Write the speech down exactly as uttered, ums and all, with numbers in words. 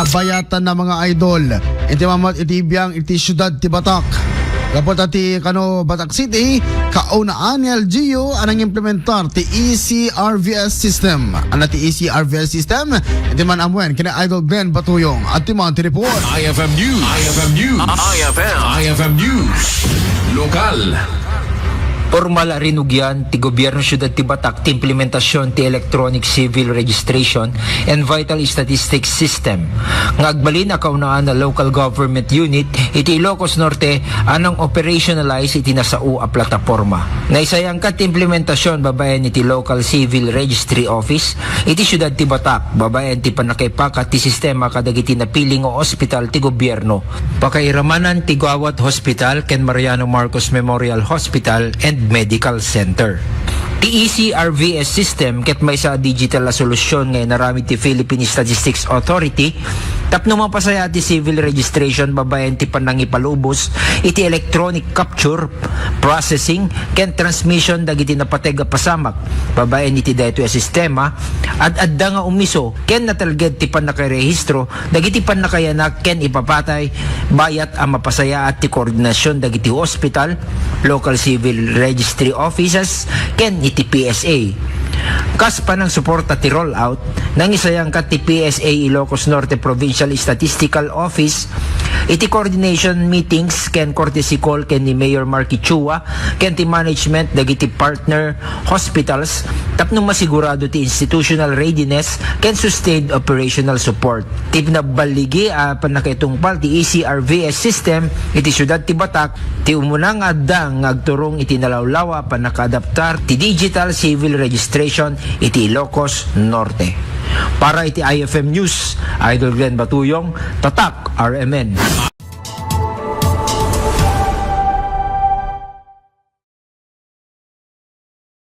Bayatan na, mga idol. Iti mamat iti biang iti siudad ti Batak. Gapu ta ti kano Batak City, kaunaan ni L G U a nangimplementar ti E C R V S system. Ano ti E C R V S system? Iti man amuen, kina Idol Glenn Batuyong. At ti man ti report. I F M News. I F M News. I F M. I F M News. Lokal. Pormal a rinugian ti Gobierno Siudad ti Batak ti implementasion ti Electronic Civil Registration and Vital Statistics System nga agbalin a kaunaan a local government unit iti Ilocos Norte a nang-operationalize iti nasao a plataporma. Naisayangkat ti implementasion babaen iti Local Civil Registry Office iti Siudad ti Batak babaen ti pannakaipakat ti sistema kadagiti napili nga ospital ti gobierno. Pakairamanan ti Gawat Hospital ken Mariano Marcos Memorial Hospital and Medical Center. Ti E C R V S system ket maysa a digital a solusyon nga inaramid ti Philippine Statistics Authority tapno mapasayaat ti civil registration babaen ti pannangipalubos iti electronic capture, processing, ken transmission dagiti napateg a pasamak babaen iti daytoy a sistema. Ad-adda nga umiso ken natalged ti pannakairehistro dagiti pannakayanak ken ipapatay, bayat a mapasayaat ti koordinasion dagiti hospital, local civil registry offices, ken iti P S A. Kas panangsuporta ti rollout, nangisayangkat ti P S A Ilocos Norte Provincial Statistical Office iti coordination meetings ken courtesy call ken ni Mayor Marky Chua ken ti management dagiti partner hospitals tapno masigurado ti institutional readiness ken sustained operational support. Ti pinaballigi a pannakaitungpal ti E C R V S system iti Siudad ti Batak, ti umuna nga adda nga agturong iti nalawlawa a pannakaadaptar ti digital civil registration iti Ilocos Norte. Para iti I F M News, Idol Glenn Batuyong, Tatak R M N.